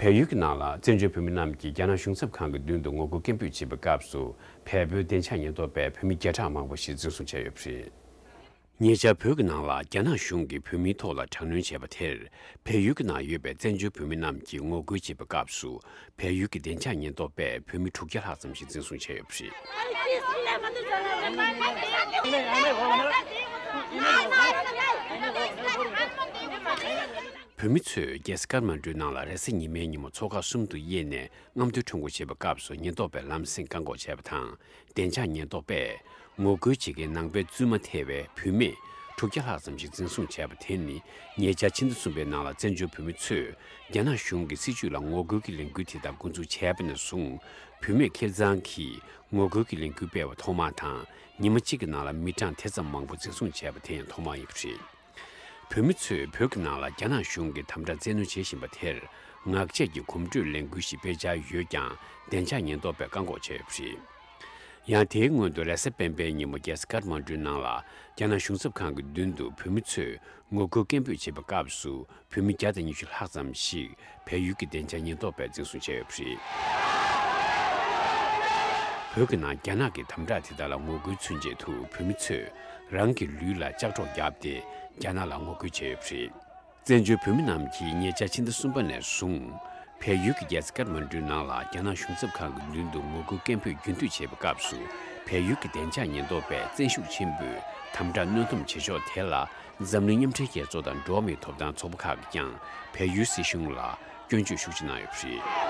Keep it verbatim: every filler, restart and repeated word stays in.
བལ་ཡུལ་གྱི་ནང་ལ་བཙན་བྱོལ་བོད་མི་རྣམས་ཀྱིས་རྒྱ་ནག་གཞུང་ཚབ་ཁང་གི་མདུན་དུ་ངོ་རྒོལ་སྐད་འབོད་བྱེད་པའི་སྐབས་སུ། བལ་པོའི་བདེ་འཇགས་ཉེན་རྟོག་པས་བོད་མི་བརྒྱ་ཕྲག་མང་པོ་ཞིག་འཛིན་བཟུང་བྱས་ཡོད་པ་རེད། ཉེ་ཆར་བོད་ཀྱི་ནང་ལ་རྒྱ་ནག་གཞུང་གིས་བོད་མིའི་ཐོག་ལ་དྲག་གནོན་བྱས་པ་དེར། བལ་ཡུལ་གྱི་ནང་ཡོད་པའི་བཙན་བྱོལ་བོད་མི་རྣམས་ཀྱིས་ངོ་རྒོལ་བྱེད་པའི་སྐབས་སུ། བལ་ཡུལ་གྱི་བདེ་འཇགས་ཉེན་རྟོག་པས་བོད་མི་དྲུག་བརྒྱ་ལྷག་ཙམ་ཞིག་འཛིན་བཟུང་བྱས་ཡོད་པ་རེད། བོད་མི་ཚོས་རྒྱལ་ས་ཀཏ་མན་ཌུའི་ནང་ལ་རེས་གཟའ་ཉི་མའི་ཉིན་མོ་མཚོ་ཁག་གསུམ་དུ་དབྱེ་ནས་རྔམ་སྟོན་ཁྲོམ་སྐོར་བྱེད་པའི་སྐབས་སུ་ཉེན་རྟོག་པས་ལམ་སེང་བཀག་འགོག་བྱས་པ་དང་། བདེ་འཇགས་ཉེན་རྟོག་པས་ངོ་རྒོལ་བྱེད་མཁན་ནང་པའི་བཙུན་མ་ཐེ་བའི་བུད་མེད་དྲུག་བརྒྱ་ལྷག་ཙམ་ཞིག་འཛིན་བཟུང་བྱས་པ་དེ་ནི། ཉེ་ཆར་ཕྱི་ཟླ་གསུམ་པའི་ནང་ལ་བཙན་བྱོལ་བོད་མི་ཚོས་རྒྱ་ནག་གཞུང་གི་སྲིད་བྱུས་ལ་ངོ་རྒོལ་གྱི་ལས་འགུལ་དེ་དག་འགོ་འཛུགས་བྱས་པ་ནས་བཟུང་། བུད་མེད་ཁེར་རྐྱང་གིས་ངོ་རྒོལ་གྱི་ལས་འགུལ་སྤེལ་བ་ཐོག་མ་དང་། ཉི་མ་གཅིག་གི་ནང་ལ་མི་གྲངས་དེ་ཙམ་མང་པོ་འཛིན་བཟུང་བྱས་པ་དེ་ཡང་ཐོག་མ་ཡིན་པ་རེད། བོད་མི་ཚོས་བོད་ཀྱི་ནང་ལ་རྒྱ་ནག་གཞུང་གིས་དམ་དྲག་བཙན་གནོན་བྱེད་བཞིན་པ་དེར། ངག་བཅད་ཀྱི་གོམ་བགྲོད་ལས་འགུལ་ཞིག་སྤེལ་འཆར་ཡོད་ཀྱང་། བདེ་འཇགས་ཉེན་རྟོག་པས་བཀག་འགོག་བྱས་ཡོད་པ་རེད། ཡང་དེའི་སྔོན་དུ་རེས་གཟའ་སྤེན་པའི་ཉིན་མོ་རྒྱལ་ས་ཀཏ་མན་ཌུའི་ནང་ལ། རྒྱ་ནག་གཞུང་ཚབ་ཁང་གི་མདུན་དུ་བོད་མི་ཚོས་ངོ་རྒོལ་སྐད་འབོད་བྱེད་པའི་སྐབས་སུ། བོད་མི་བརྒྱ་དང་ཉི་ཤུ་ལྷག་ཙམ་ཞིག་བལ་ཡུལ་གྱི་བདེ་འཇགས་ཉེན་རྟོག་པས་འཛིན་བཟུང་བྱས་ཡོད་པ་རེད། བོད་ཀྱི་ནང་རྒྱ་ནག་གི་དམ་དྲག་དེ་དག་ལ་ངོ་རྒོལ་ཚུན་ཆད་དུ་བོད་མི་ཚོས་རང་གི་ལུས་ལ་ལྕགས་སྒྲོག་བརྒྱབ་སྟེ་རྒྱ་ནག་ལ་ངོ་རྒོལ་བྱས་ཡོད་པ་རེད། བཙན་བྱོལ་བོད་མི་རྣམས་ཀྱིས་ཉེ་ཆར་ཕྱི་ཟླ་གསུམ་པ་ནས་བཟུང་། བལ་ཡུལ་གྱི་རྒྱལ་ས་ཀཏ་མན་ཌུའི་ནང་ལ་རྒྱ་ནག་གཞུང་ཚབ་ཁང་གི་མདུན་དུ་ངོ་རྒོལ་སྐད་འབོད་རྒྱུན་མཐུད་བྱེད་པའི་སྐབས་སུ། བལ་ཡུལ་གྱི་བདེ་འཇགས་ཉེན་རྟོག་པས་བཙན་ཤུགས་ཆེན་པོས་དམ་དྲག་གནོན་སྡོམ་བྱེད་ཕྱོགས་དེ་ལ། འཛམ་གླིང་མཉམ་འབྲེལ་རྒྱལ་ཚོགས་དང་འགྲོ་བ་མིའི་ཐོབ་ཐང་ཚོགས་པ་ཁག་གིས་ཀྱང་། བལ་ཡུལ་སྲིད་གཞུང་ལ་སྐྱོན་བརྗོད་ཤུགས་ཆེ་གནང་ཡོད་པ་རེད།